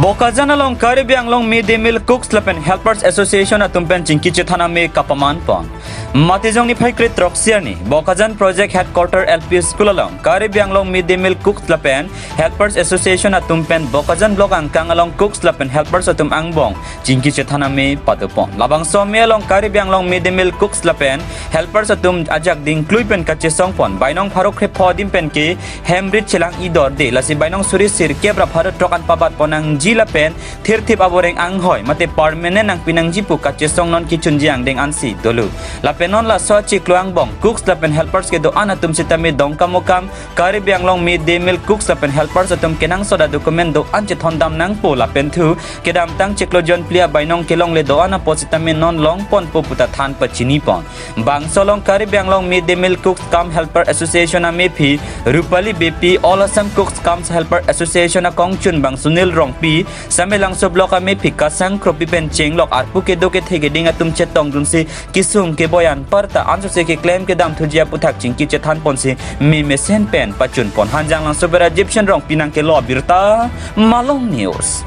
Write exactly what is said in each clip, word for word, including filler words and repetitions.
Bokajan along Karbi Anglong Mid Day Meal Cooks lapen Helpers Association atum pen chingki chethan amei kapaman pon. Matijong niphai kre-throksi arni Bokajan Project Headquarter L P School along Karbi Anglong Mid Day Meal Cooks lapen Helpers Association atum pen Bokajan Block angkang along cooks lapen helpers atum angbong chingki chethan amei padopon. Labangso amei along Karbi Anglong Mid Day Meal Cooks lapen helpers atum ajak dingklui pen kachesong pon. Bainong pharo krepho adim pen ke hem rit chelang idor de. Lasi bainong suri sirkep ra pharo throk an pabat pon nangji lapen thirthip aboreng anghoi mate permanent nangpi nangji pu kachesong non kechunji angdeng ansi dolo. Lapen non laso achiklo angbong cooks lapen helpers kedo-an atum sitame Dongkamukam Karbi Anglong Mid Day Meal Cooks lapen helpers atum kenangsot a-document do-an chethondam nangpo lapen thu kedamtang chiklo June phli abainong kelongle do-an apot sitame non longponpo puta than pachini pon. Bangso along Karbi Anglong Mid Day Meal Cooks cum Helper Association amephi Rupali Beypi, All Assam Cooks cum Helper Association akongchunbang Sunil Rongpi, Samelangso Block amephi Kasang Kropi pen chenglok arpu kedo kethe keding atum chetongdunsi kesung keboi anparta ansose keklem kedam thuji aputhak chingki chethan ponsi mei mesen pen pachun pon. Hanjanglangso bera Egyptian Rongpi nangkelo abirta, Malong News.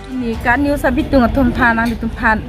Pini ka news abitung atum aphan nanglitum aphan,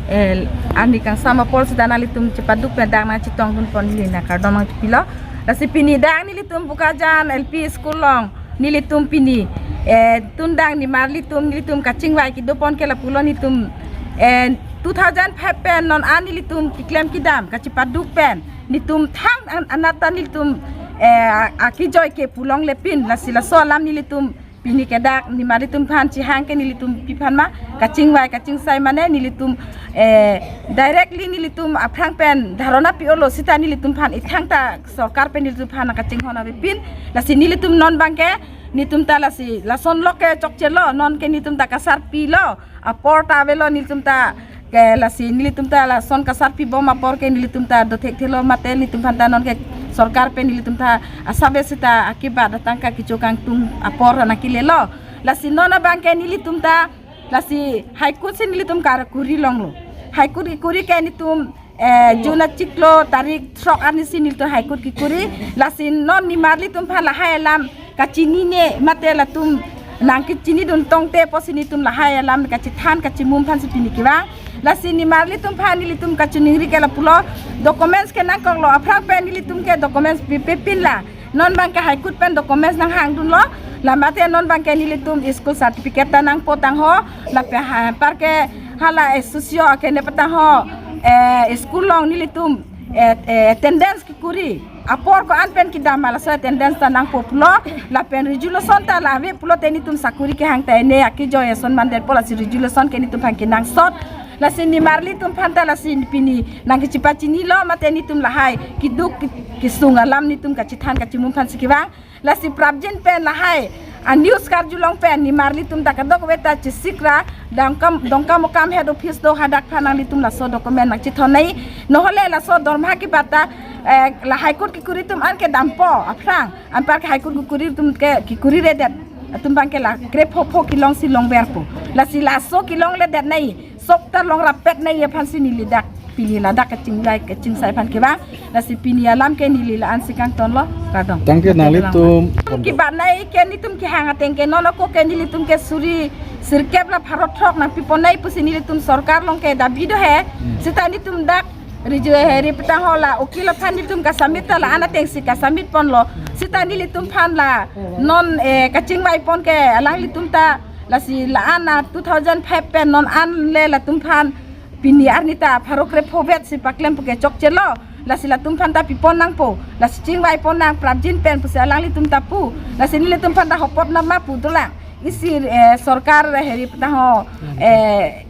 eh, arni kangsam apor seta nanglitum chepaduk pen dak nangchetongdun pon neli nangkardom nangchepilo. Lasi pini dak nelitum Bokajan L P School along nelitum pini, eh, tundang nimarlitum nelitum kachingvai kedo pon ke lapulo nelitum, eh, two thousand five pen non an nelitum keklem kedam kachepaduk pen nelitum thang an-, anat ta nelitum, eh, a-, akejoi ke pu longle pin. Lasi laso alam nelitum pini ke dak nimarlitum aphan chihang ke nelitum pi aphan ma kachingvai kachingsai mane nelitum, eh, directly nelitum aphrang pen dharana pi-olo seta nelitum aphan ithang ta sorkar pen nelitum aphan kachinghon avepin. Lasi nelitum non abang ke nelitum ta lasi lason lok ke chokchelo, non ke nelitum ta kasarpilo, apor ta avelo nelitum ta ke. Lasi nelitum ta lason kasarpi bom apor ke nelitum ta dothekthelo mate nelitum aphan ta non ke sorkar pen nelitum ta asap seta akibat atangka kecho kangtung apor nangkelelo. Lasi non abang ke nelitum ta lasi High Court si nelitum kar kuri longlo. High Court kekuri ke nelitum, eh, June achiklo tarik throk arni si nelitum High Court kekuri. Lasi non nimarlitum aphan lahai alam kachinine mate latum nangkechinidun tangte pusi nelitum lahai alam kachethan kachimum aphansi pini kevang. Lasi nimarlitum aphan nelitum kachiningri ke lapulo, documents ke nangkoklo, aphrang pen nelitum ke documents pipepin la. Non abang ke High Court pen documents nanghangdunlo, la mate non abang ke nelitum school certificate ta nangpo tangho, lapen ha-, anpar ke hala S O C O ke ne patang ho, eh, school along nelitum, eh, eh, attendance kekuri. Apor ko-an pen kedam ma laso attendance ta nangpo pulo, lapen resolution ta la ave pulote nelitum sakuri kehang ta ne akejoi ason mandetpo, lasi resolution ke nelitum aphan kenangsot. Lasi nimarlitum aphan ta lasi pini nangkechepachinilo mate nelitum lahai keduk ke-, kesung alam nelitum kachethan kachimum aphansi kevang. Lasi prapjin pen lahai a-news karjulong pen nimarlitum ta kadokave ta chesikra Dongkam, Dongkamukam head office do hadak aphan nanglitum laso document nangchethon nai. Nohole laso dorma kebat ta, eh, la High Court kekuri atum an ke dampo aphrang, anpar ke High Court kekuri atum ke kekuriredet atum abang ke la krepho pho kelongsi longverpo. Lasi laso kelongledet nai, sok ta longrapet nai aphansi neli dak pini ladak kachingvai kachingsai aphan kevang. Lasi pini alam ke neli la-ansi kangtonlo, kardom. Tangke nanglitum kebat nai ke nelitum kehang ateng ke non ako ke nelitum ke suri sirkep ra pharo throk nangpipon nai pusi nelitum sorkar along ke dabi do he. Hmm. Seta nelitum dak riju he ri patang ho la ukil aphan nelitum ka-submit ta la-an atengsi ka-submit ponlo. Seta nelitum aphan la non, eh, kachingvai pon ke alanglitum ta lasi la-an a two thousand five pen non an le latum aphan pini arni ta pharo krepho vetsi paklem pu ke chokchelo. Lasi latum aphan ta pipon nangpo. Lasi chingvai pon nang prapjin pen pusi alanglitum ta pu. Lasi nelitum aphan ta hopot nama pu dolang. Isi, eh, sorkar heri patang ho, eh,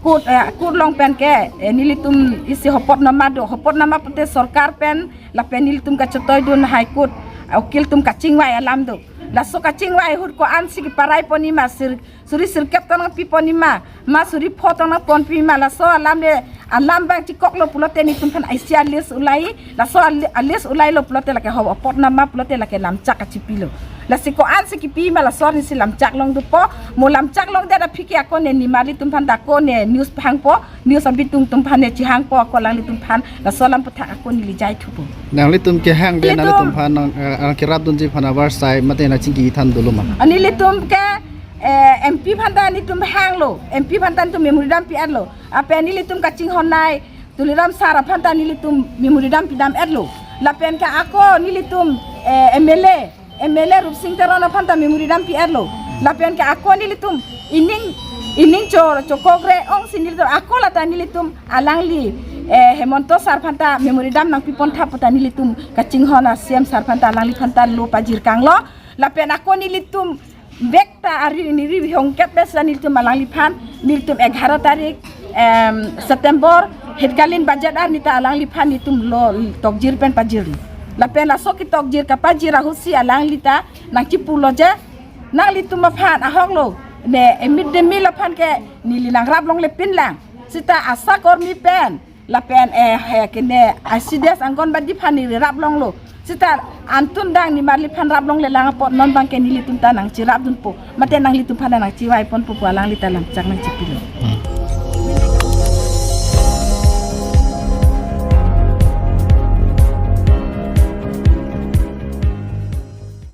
court, eh, court along pen ke, eh, nelitum isi hopot nama do. Hopot nama pute sorkar pen lapen nelitum kachetoidun High Court, eh, ukil atum kachingvai alam do. Laso kachingvai ahut ko-ansi keparai ponji ma sir, suri sirkep ta nangpi ponji ma, ma suri pho ta nangponpi ma, laso alam le alam abang chikoklo pulote nelitum aphan isi a-list ulai, laso a-li-, a-list ulailo pulote lake ho hopot nama pulote lake lamchak kachipilo. Lasi ko-ansi kipi ma laso arnisi lamchak long dopo, mo lamchak longdet aphi ke ako ne nimarlitum aphan ta ako ne news pahangpo, news abitung atum aphan ne chihangpo ako alanglitum aphan, laso alam aputhak ako neli jai thupo. Nanglitum kehang de nelitum nanglitum aphan nang, eh, nangkerapdunji aphan avarsai mate nangchingki than dolo ma? Nelitum ke eh, M P aphan ta nelitum hanglo, M P aphan ta nelitum memorandum pi-etlo. Lapen nelitum kachinghon nei Tuliram sir aphan ta nelitum memorandum pidam-etlo. Lapen ke ako nelitum, eh, M L A, M L A Rupsing Teron aphan ta memorandum pi-etlo. Lapen ke ako nelitum ining, ining cho, chokok re-ong si nelitum ako lata nelitum alangli, eh, Hemanta sir aphan ta memorandum nangpipon tha pu ta nelitum kachinghon a-C M sir aphan ta alangliphan ta lo pajir kanglo. Lapen ako nelitum bek ta ari niri hongkep besa nelitum alangliphan, nelitum egharo tarik, em, September, hitkalin budget arni ta alangliphan nelitum lo tokjir pen pajirlo. Lapen laso ketokjir kapajir ahut si alangli ta nangchipulo je, nanglitum aphan ahok lo, ne, eh, mid day meal aphan ke neli nangrap longle pinlang. Seta ASHA kormi pen, lapen, eh, he kene, ah, C D S Anganwadi aphan neli rap longlo. Seta antum dang nimarliphan rap longle lang apot non abang ke nelitum ta nangchirapdunpo. Mate nanglitum aphan nangchivaiponpo pu alangli ta lamchak nangchipilo.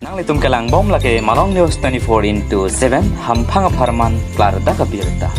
Nanglitum kelangbom lake Malong News twenty-four into seven, hamphang apharman klardak abirta.